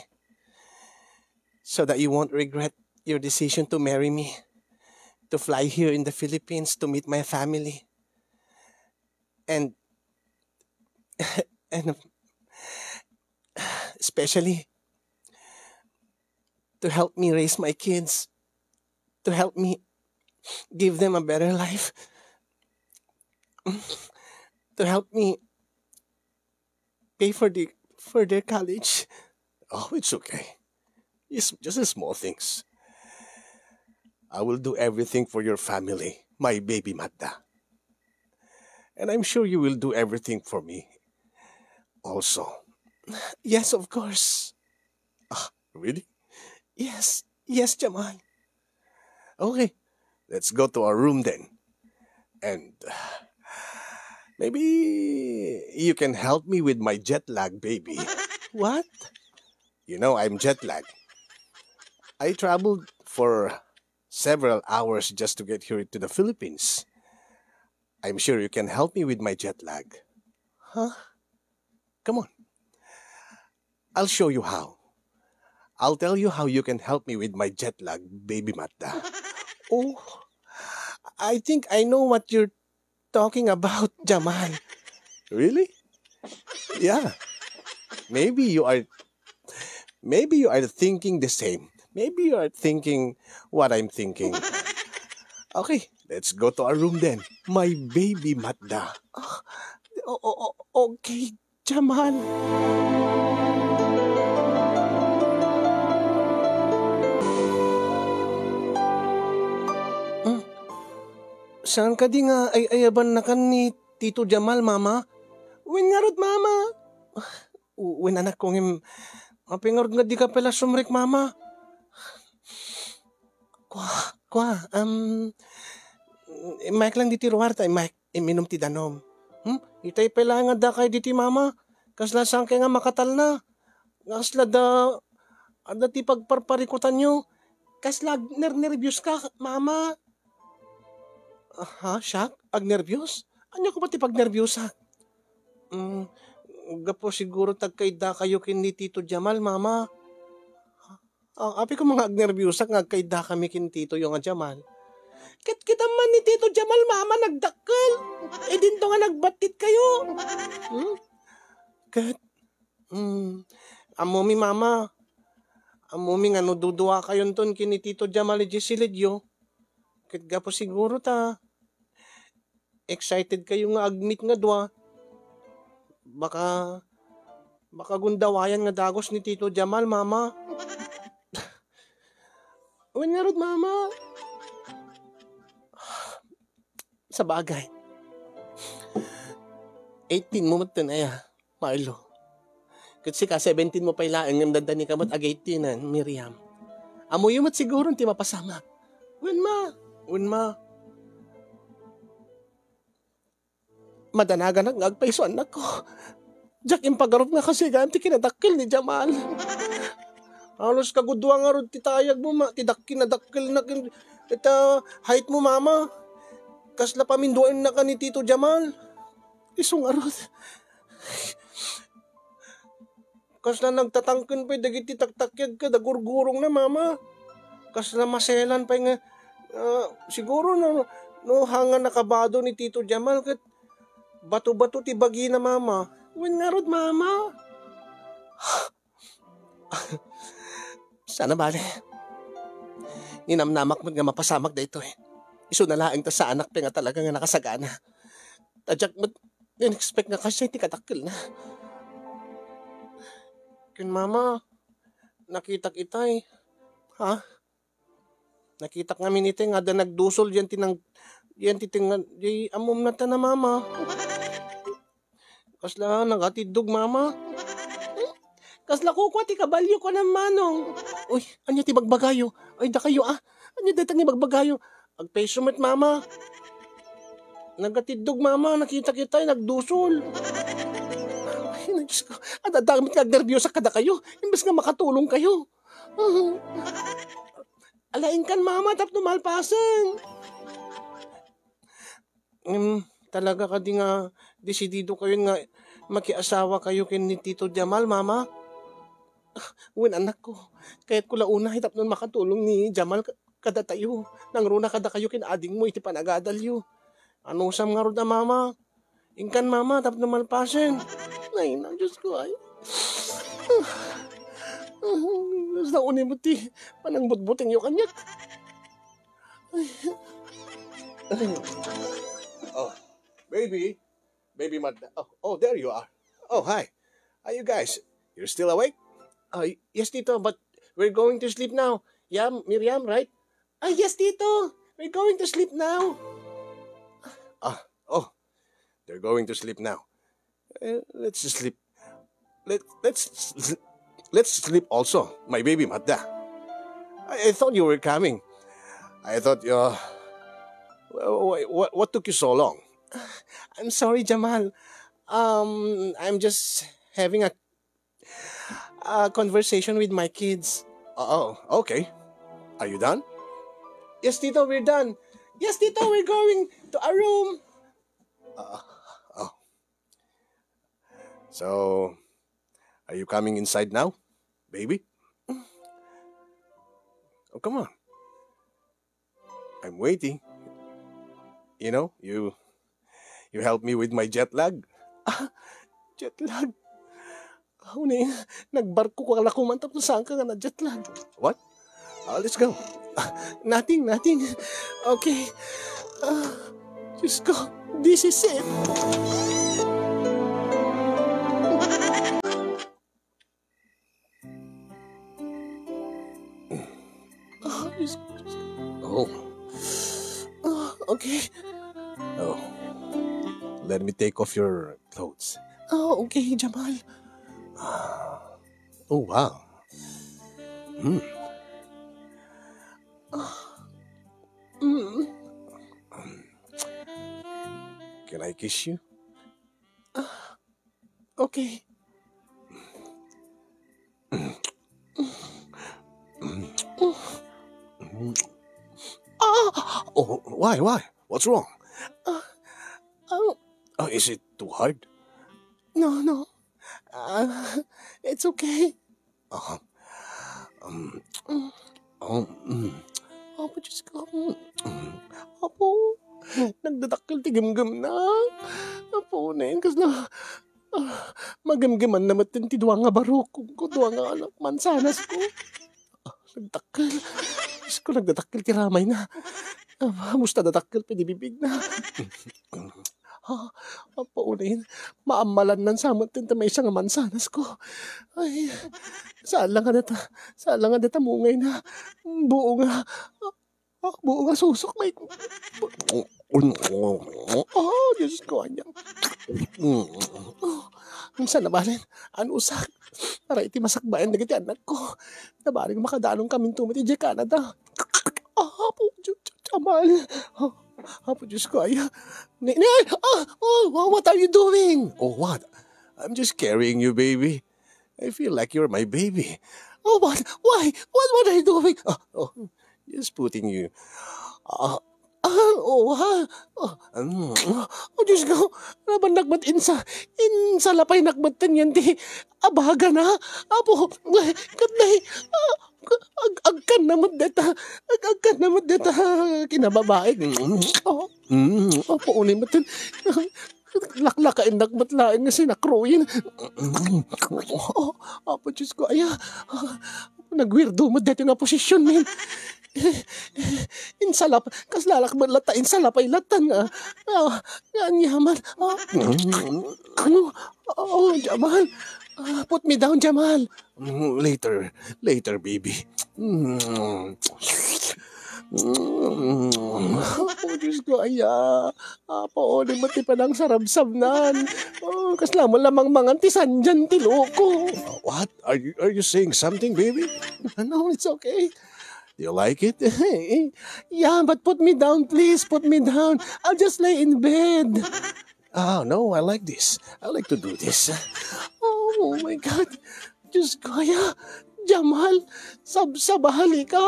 So that you won't regret your decision to marry me, to fly here in the Philippines to meet my family. And, and especially to help me raise my kids, to help me give them a better life, to help me pay for the, for their college. Oh, it's okay. It's just the small things. I will do everything for your family, my baby Magda. And I'm sure you will do everything for me also. Yes, of course. Ah, really? Yes, yes, Jamal. Okay, let's go to our room then. And, uh, maybe you can help me with my jet lag, baby. What? You know, I'm jet lagged. I traveled for several hours just to get here to the Philippines. I'm sure you can help me with my jet lag. Huh? Come on. I'll show you how. I'll tell you how you can help me with my jet lag, baby Magda. Oh, I think I know what you're talking about, Jamal. Really? Yeah. Maybe you are, maybe you are thinking the same. Maybe you are thinking what I'm thinking. Okay, let's go to our room then. My baby Magda. Ah, o-, o-, o-, okay, Jamal. Hmm? Saan kadi nga ay-ayabannakan ni Tito Jamal, Mama? Wen ngarud, Mama? Wen, anakko, ngem apay ngarud nga dika pay la sumrek, Mama? Kua, kua, um, immaek lang ditoy ruar ta immaek imminum ti danum. Hmm? Itay pay laeng nga addakayo ditoy, Mama. Kasla saankay nga makatalna. Kasla adda, adda ti pagparparikutanyo. Kasla agnernerbios ka, Mama. Aha, siak? Agnerbios? Ania koma ti pagnerbios, ha? Mm, gapu siguro ta agkaiddakayo ken ni Tito Jamal, Mama. Ah, apay koma nga agnerbios nga agkaiddakami ken titoyo nga Jamal. Ket kitaem man ni Tito Jamal, Mama, nagdakkel. Idinto nga nagbattitkayo. Hmm? Ket, mm, ammomi, Mama. Ammomi nga no duduakayonton ken ni Tito Jamal idiay silidyo, ket gapu siguro ta excited kayo nga agmeet nga dua. Baka, baka gundawayan nga dagus ni Tito Jamal, Mama. Wen ngarud, Mama. Sabagay. Eighteen mo metten aya, Marlo. Ket sika, seventeen mo pay laeng, ngem dandani ka met ag-eighteen-an, Miriam. Ammoyo met siguro ti mapasamak. Wen, Ma. Wen, Ma. Madanaganak nga agpayso, annakko. Diak impagarup nga kasigaem ti kinadakkel ni Jamal. Halos kagudua ngarud ti tayagmo, Ma, ti dak-, kinadakkelnak ken, ita, height mo, Mama. Kasla paminduaennaka ni Tito Jamal. Isu ngarud. Kasla nagtatangken pay dagiti taktakiag ket agurgurongna, Mama. Kasla maselan pay nga, ah, siguro no, no, haan nga nakabado ni Tito Jamal ket bato-bato ti bagina, Mama. Wen ngarud, Mama. Saan a bale. Ninamnamak met nga mapasamak daytoy. Isuna laeng ta saanak pay nga talaga nga nakasagana. Ta diak met in-expect nga kasdiay ti kadakkelna. Ken Mama, nakitak itay. Ha? Nakitak ngamin itay nga adda nagdusol diay ti nang-, diay ti tengnga, diay ammom nata na, Mama. Kasla nagatiddog, Mama. Kasla kukua ti kabalio, kuana, Manong. Uy, ania ti bagbagayo? Ay, dakayo, ah. Ania dayta nga bagbagayo? Agpayso met, Mama. Nagatiddog, Mama. Nakita kita, nagdusol. Ay, Diyos ko. Adda met nga agnerbiyosak kadakayo. Imbes nga makatulong kayo. Ala, inkan, Mama, tapno malpasen. Em, talaga kadi nga desidido kayo nga makiasawa kayo ken ni Tito Jamal, Mama? Wen, anakko, kayatko la unay tapno makatulong ni Jamal ka-, kadatayo. Nangruna kadakayo ken adingmo iti panagadalyo. Anusam ngarud a, Mama? Inkan, Mama, tapno malpasen. Ay, na, Diyos ko, ay. Basta unay met ti panangbutbutengyo kaniak. Ay. Oh, baby. Baby Mad-, oh, oh, there you are. Oh, hi. Are you guys, you're still awake? Uh, yes, Tito, but we're going to sleep now. Yeah, Miriam, right? Ah, yes, Tito. We're going to sleep now. Ah, oh, they're going to sleep now. Eh, let's sleep. Let, let's, let's sleep also, my baby Mada. I, I thought you were coming. I thought, uh, what, what took you so long? I'm sorry, Jamal. Um, I'm just having a, a conversation with my kids. Oh, okay. Are you done? Yes, Tito, we're done. Yes, Tito, we're going to our room. Uh, oh. So, are you coming inside now, baby? Oh, come on. I'm waiting. You know, you you help me with my jet lag. Ah, jet lag? Aw, ni, nagbarko ka la koman tapno saan ka nga na-jet lag. What? Ah, let's go. Ah, nothing, nothing. Okay. Ah, Diyos ko, this is it. Ah, Diyos ko, Diyos ko. Oh. Ah, okay. Oh. Let me take off your clothes. Ah, okay, Jamal. Ah. Oh, wow. Hmm. Ah. Mm. Can I kiss you? Ah, okay. Ah! Oh, why, why? What's wrong? Ah, ah. Ah, is it too hard? No, no. Ah, it's okay. Ah, um, um, mm. Apo, Diyos ko. Mm. Apo, nagdadakkel ti gimgimna. Apo, neng, kasla, ah, magimgimanna met ti dua nga barukongko, dua nga anak, mansanas ko. Ah, nagdakkel. Diyos ko, nagdadakkel ti ramayna. Ah, basta dadakkel pay ti bibigna. Ah, apo, neng, maammalannan sa met ti maysa nga mansanas ko. Ay, saan la nga dayta, saan la nga dayta mungayna. Buo nga, ah, buo nga susok, may, oh, Diyos ko, anya. Oh, ang sana balen, anusak. Para iti masakbayan dagiti anakko. Nabaring makadanon kaminto met idiay Canada. Ah, Apo, Diyos, Diyos, Amal. Ah, Apo, Diyos ko, ay, ah, ni, ni, ah, oh, wha-, what are you doing? Oh, what? I'm just carrying you, baby. I feel like you're my baby. Oh, what? Why? What, what are you doing? Ah, oh, just putting you. Ah, ah, oh, ha? Oh, mm, oh, Diyos ko, nabannak met insa, insalapaynak met ten yan ti abagana. Apo, ket nay, ah, ag-, agkanna met deta, ag-, agkanna met deta kinababaig. Oh, mm, apo, unay met ten. Laklakaennak met laeng nga sinakroyen. Oh, Apo Diyos ko, aya. Nagwirdo met daytoy nga posisyon, men. Insalap, kasla la met latta, insalapay latta nga, ah, nga aniaman. Ah, oh, Jamal. Ah, put me down, Jamal. Mm, later, later, baby. Mm. Mm. Oh, Diyos ko, aya. Apo, di mo ti panangsarabsabnan. Oh, kasla mo lamang mangan ti sandian ti loko. What? Are you, are you saying something, baby? No, it's okay. Do you like it? Yeah, but put me down, please. Put me down. I'll just lay in bed. Ah, no, I like this. I like to do this. Oh my God. Diyos ko, aya, Jamal, sabsabali ka.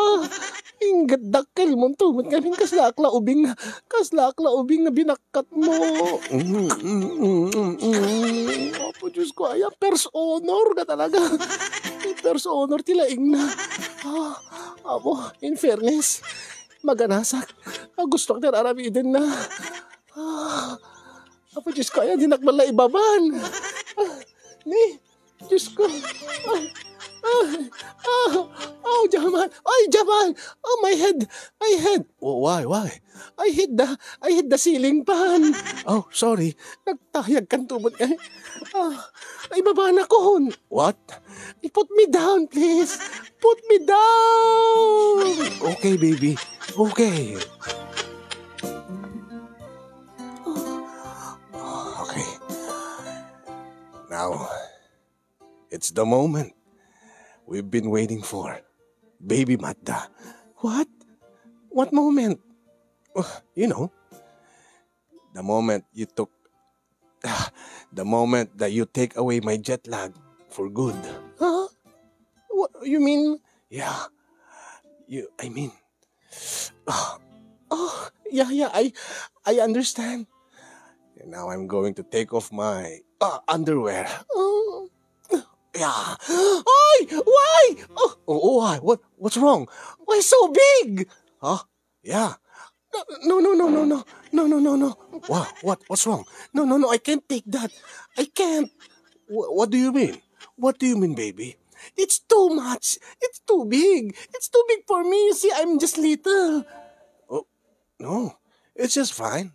Inggat dakkel mo, tumot kami, kasla ak la ubing, kasla ak la ubing nga binakkat mo. Mm, mm, mm, mm, mm. Apo, Diyos ko, aya, first honor ka talaga. First honor ti laingna. Ah, apo, in fairness, maganasak. Ah, gusto ko ti aramiden na. Ah, apo, Diyos ko, aya, di nakbala ibaban. Ah, ni, Diyos ko. Ah, ah, ah, oh, Jamal. Ay, Jamal. Oh, my head. My head. Oh, why, why? I hit the, I hit the ceiling fan. Oh, sorry. Nagtayag kan tumot. Eh. Ah, ibaba na kon. What? Put me down, please. Put me down. Okay, baby. Okay. Okay. Now, it's the moment we've been waiting for. Baby Matda. What? What moment? Uh, you know, the moment you took, the moment that you take away my jet lag for good. Huh? What you mean? Yeah. You, I mean, oh, oh, yeah, yeah, I, I understand. And now I'm going to take off my uh, underwear. Oh, yeah. Ay, why? Oh, oh, oh, why? What, what's wrong? Why so big? Huh? Yeah. No, no, no, no, no, no, no, no, no. What? What? What's wrong? No, no, no. I can't take that. I can't. Wh- what do you mean? What do you mean, baby? It's too much. It's too big. It's too big for me. You see, I'm just little. Oh, no. It's just fine.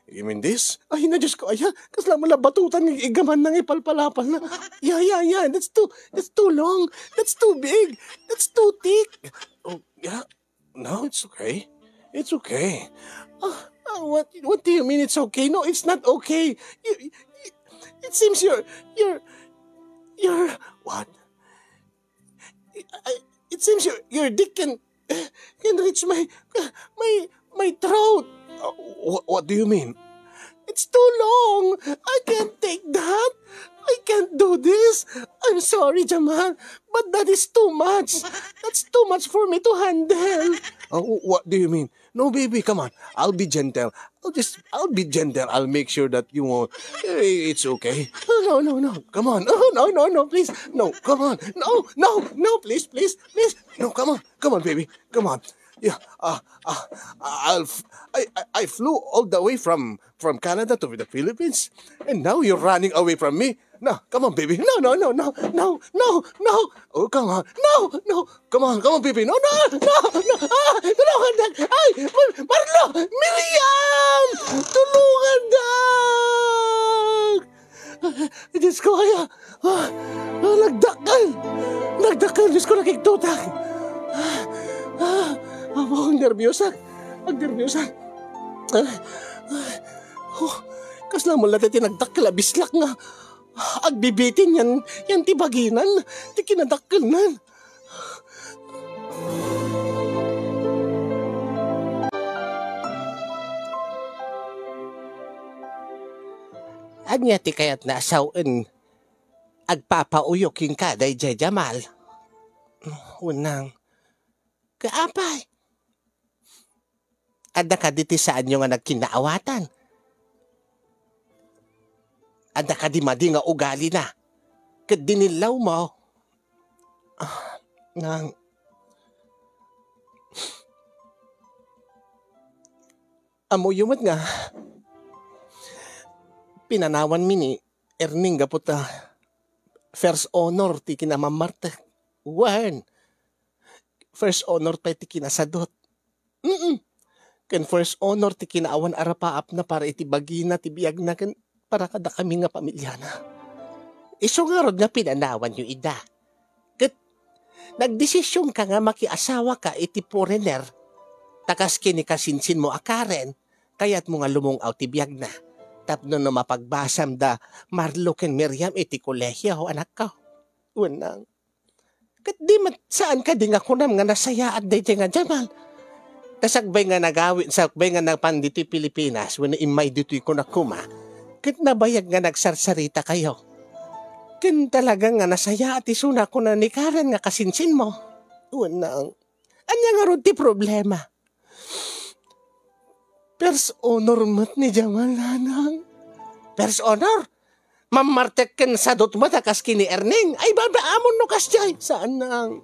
You mean this? Ay, na Diyos ko, aya. Kasla mo labatutan ng igaman nang ipalpalapal na. Yeah, yeah, yeah. That's too, that's too long. That's too big. That's too thick. Oh, yeah. No, it's okay. It's okay. Ah, ah, what, what do you mean it's okay? No, it's not okay. You, you, it seems your, your, your, what? I, it seems your, your dick can, can reach my, my, my throat. Uh, wh- what do you mean? It's too long. I can't take that. I can't do this. I'm sorry, Jamal, but that is too much. That's too much for me to handle. Uh, wh- what do you mean? No, baby, come on. I'll be gentle. I'll just, I'll be gentle. I'll make sure that you won't. Eh, it's okay. No, no, no, no. Come on. Oh, no, no, no, please. No, come on. No, no, no, please, please, please. No, come on. Come on, baby. Come on. Yeah. Uh, uh, I'll, f- I, I, I flew all the way from, from Canada to the Philippines. And now you're running away from me. No, come on, baby. No, no, no, no, no, no, no. Oh, come on. No, no. Come on, come on, baby. No, no, no, no. Ah, tulungan na. Ay, Mar- Marlo! Miriam! Tulungan na! Diyos ko, aya. Ah, ah, nagdakkel. Nagdakkel, Diyos ko, nakigtutak. Ah, ah, amo, ang nervyosa. Ang nervyosa. Ah, ah, oh, kasla mo lang ti nagdakkel, abislak nga. Agbibitin yan, yan ti baginan, ti kinadakkelnan. Ania ti kayatna a sawen agpapauyo kenka daydiay Jamal? Unang, kaapay? Adda kadi ti saanyo nga nagkinnaawatan? Adda kadi madi nga ugalina ket dinillawmo? Ah, nang, ammoyo met nga pinanawanmi ni Erning gapu ta first honor ti kinamammartek. Wen, first honor pay ti kinasadut. Mm. Ken first honor ti kinaawan a rapaapna para iti bagina ti biagna ken para kadakami nga pamiliana. Isu ngarud nga pinanawanyo ida. Ket nagdesisionka nga makiasawaka iti foreigner, ta kas kinikasinsinmo a Karen, kayatmo nga lumung-aw ti biagna tapno no mapagbasam da Marlo ken Miriam iti kolehio, anakko. Wenno, Ket di met saan kadi nga kunam nga nasayaat daytoy nga Jamal. Ta sakbay nga nagawi-, sakbay nga napan ditoy Pilipinas, wenno immay ditoy kunak koma, ket nabayag nga nagsarsarita kayo. Ken talaga nga nasayaat isuna kuna ni Karen nga kasinsinmo. Wenno, ania ngarud ti problema? First honor met ni Jamal, nanang. First honor? Mammartek ken sadot met a kas ken ni Erning? Ay, baba, amon no kasdiay. Saan, nang.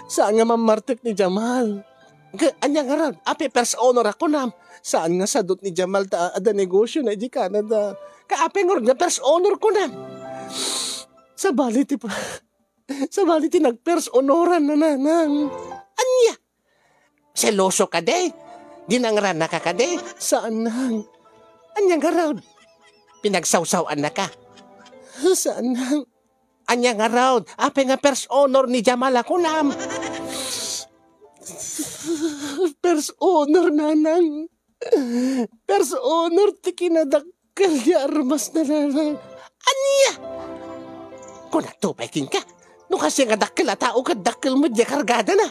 Saan nga mammartek ni Jamal. Ga-, ania ngarud? Apay first honor a kunam? Saan nga sadot ni Jamal ta adda negosio na idiay Canada? Kaapay ngarud nga first honor kunam? Sabali ti pa-, Sabali ti nagpers-onoran na, nanang. Ania? Seloso kadi? Dinangrannaka kadi? Saan, nang. Ania ngarud? Pinagsawsaw-annaka? Saan, nang. Ania ngarud? Apay nga first honor ni Jamal a kunam? First honor, nanang. First honor ti kinadakkel ti armas na, nanang. Ania? Kunak pay kenka, no kasdiay nga dakkel a tao ket dakkel met diay kargadana.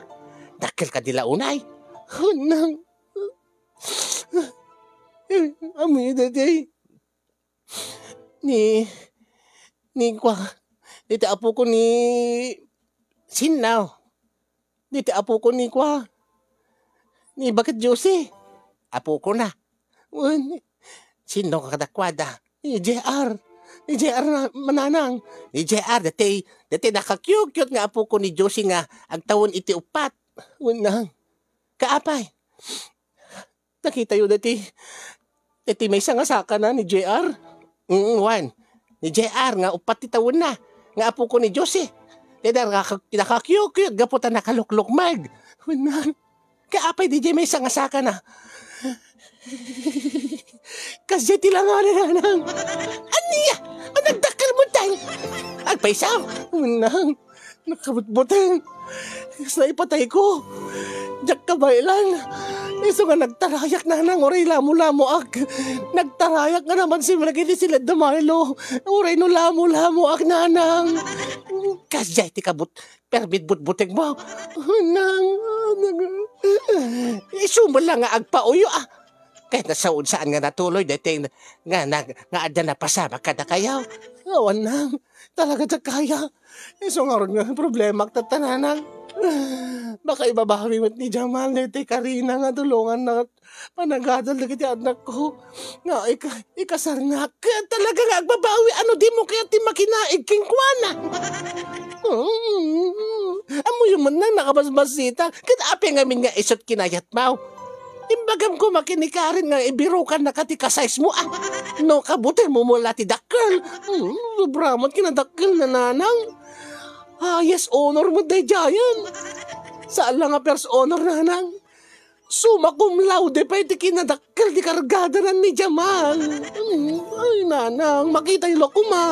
Dakkel kadi la unay? Nang. Ammom daytoy. Ni, ni kua, daytoy apoko ni Sinnaw. Daytoy apoko ni kua, ni Baket Josie. Apokona. Wen, sinno kadakuada? Ni J R. Ni J R na, mananang. Ni J R, daytoy, daytoy nakakyukyut nga apoko ni Josie nga agtawen iti uppat. Wen, nang. Kaapay? Nakitayo daytoy, daytoy maysa nga sakana ni J R? Mm, wen. Ni J R nga uppat ti tawenna, nga apoko ni Josie. Ti naka-, nakakyukyut gapu ta nakaluklukmeg. Wen, nang. Kaapay daydiay maysa nga sakana? Kasdiay ti langana, nanang. Ania? A, nagdakkel met tay? Agpayso? Wen, nang. Nakabutbuteng. Kasla ipatayko. Diak kabaelan. Isu nga nagtarayak, nanang, uray lamulamoak. Nagtarayak nga namansin dagiti siled da Marlo. Uray no lamulamoak, nanang. Kasdiay ti kabut-, perbit butbutengmo. Nang, nang, isu met la nga agpauyo, a. Ket nasaon saan nga natuloy daytoy nga, nga, nga adda napasamak kadakayo. Awan, nang. Talaga diak kaya. Isu ngarud nga problema tatta, nanang. Baka ibabawi met ni Jamal daytoy karina nga tulonganna ket panagadal dagiti annakko nga ika-, ikasarnak. Ket talaga nga agbabawi, a no dimo kayat ti makinaig kenkuana. Mm. Ammoyo met, nang, nakabasbasita. Ket apay ngamin nga isut kinayatmo? Imbagam koma ken ni Karen nga ibirokannaka ti ka-size mo, a. No kabutengmo met la ti dakkel. Mm, sobra met kinadakkelna, nanang. Ah, yes, honor met daydiayen. Saan la nga first honor, nanang. Summa cum laude pay ti kinadakkel ti kargadanan ni Jamal. Mm, ay, nanang, makitayo la koma.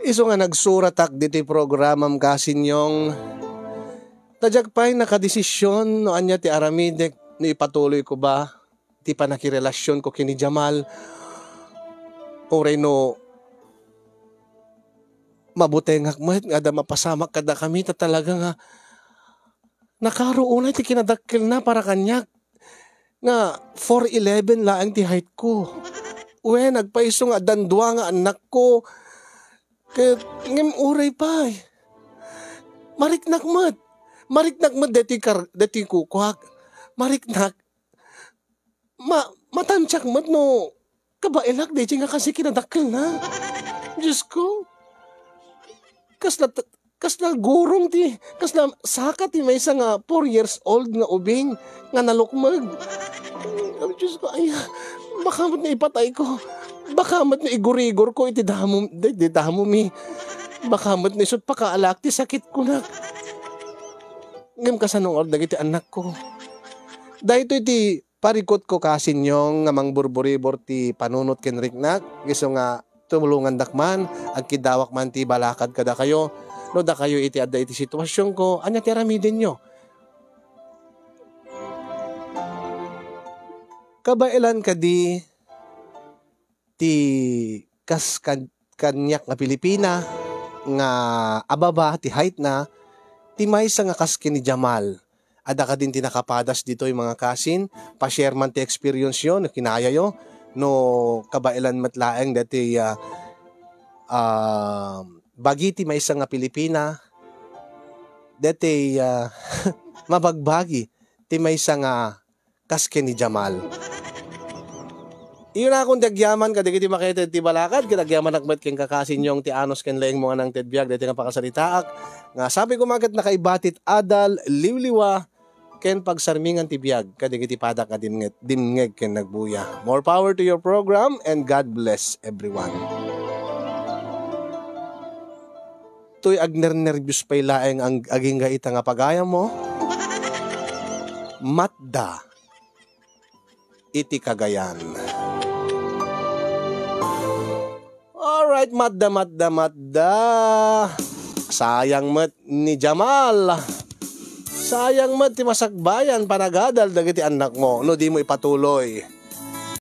Isu nga nagsuratak ditoy programam, Kasinyong, ta diak pay nakadesisyon no ania ti aramidek, no ipatuloyko ba ti pannakirelasionko ken ni Jamal, uray no mabutengak met nga adda mapasamak kadakami, ta talaga nga nakaro unay ti kinadakkelna para kaniak, nga four eleven laeng ti height ko. Wen, agpayso nga addan dua nga annakko. Ket ngem uray pay. Mariknak met. Mariknak met deti kar-, deti kukuak. Mariknak. Ma-, matansiak met no kabaelak daydiay nga kasdiay kinadakkelna. Diosko. Kasla t-, kasla gurong ti, kasla saka ti maysa nga four years old nga ubing nga nalukmeg. Ay, Diosko, ay, baka met no ipatayko. Baka met no igurigorko iti damo, di, di damo mi. Baka met no isut' pakaalaak ti sakit kunak. Ngem kasano ngarud dagiti annakko? Daytoy ti parikutko, Kasinyong, nga mangburburibor ti panunot ken riknak, isu nga tulongandak man, agkiddawak man ti balakad kadakayo, no dakayo iti adda iti situasionko, ania ti aramidenyo? Kabaelan kadi ti kas-, kan-, kaniak nga Pilipina nga ababa ti height na ti maysa nga kas ken ni Jamal. Adda kadin ti nakapadas ditoy, mga kasin? Pa-share man ti experience yo no kinayayo, no kabaelan met laeng dati, ah, ah, bagi ti maysa nga Pilipina, dati, ah, mabagbagi ti maysa nga kas ken ni Jamal. Iyunakon ti agyaman kadagiti makaited ti balakad, ket agyamanak met ken kakasin Yong ti Anos ken laeng mo nga nangted biag daytoy nga pakasaritaak, nga sabi ko maket nakaibatit adal, liwliwa, ken pagsarmingan ti biag kadagiti padak nga dimngeg, dimngeg ken nagbuya. More power to your program and God bless everyone. Toy agnernerbios pay laeng ang agingga ita nga pagayam mo. Matda iti Cagayan. Alright, matda, matda, matda. Sayang met ni Jamal. Sayang met ti masakbayan panagadal dagiti annak mo no di mo ipatuloy.